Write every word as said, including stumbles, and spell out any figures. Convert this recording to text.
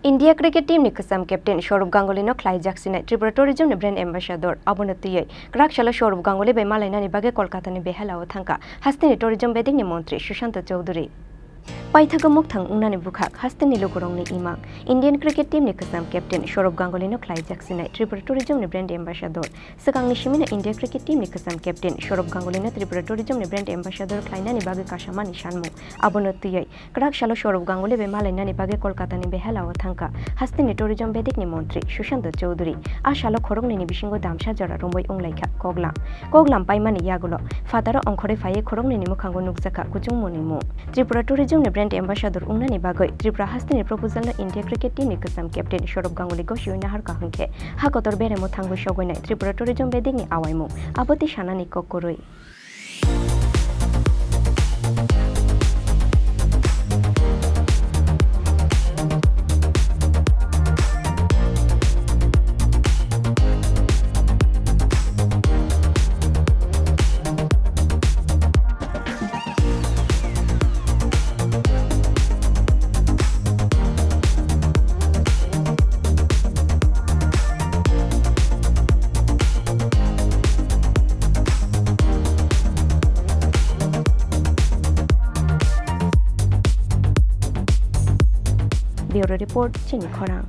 India cricket team ni kwcham captain Sourav Ganguly no khlaijak sinai Tripura tourism ni brand ambassador. Abono twiwi kwrak salo Sourav Ganguly bai malainani bagwi Kolkata ni Behela o thangkha hasteni tourism bedek ni montri Sushanta Chowdhury. Paithago mukthang wngnani bwkhak hasteni lugurokni imang. Indian cricket team ni kwcham captain Sourav Ganguly no khlaijak sinai Tripura tourism ni brand ambassador. Swkangni simino India cricket team ni kwcham captain Sourav Ganguly no Tripura tourism ni brand ambassador khlainani bagwi kasamani sanmung. Abono twiwi kwrak salo Sourav Ganguly bai malainani bagwi Kolkata ni Behela o thangkha hasteni tourism bedek ni montri Sushanta Chowdhury. A salo khoroknwi ni bisingo damsa jora romwi wnglaikha Koklam. Koklam paimani yagulo phataro ongkhorwi phaiwi khoroknwi ni mwkhango nukjakha kuchung mwnwi mung. Tripura tourism ni brand ambassador wngnani bagwi Tripura hasteni proposal no India cricket team ni kwcham captain Sourav Ganguly gosiwi naharkha hwnkhe ha kotor beremo thangwi sogwinai Tripura tourism bedek ni awaimung abo tei sanani kok kwrwi. Bureau Report, Chini Khorang.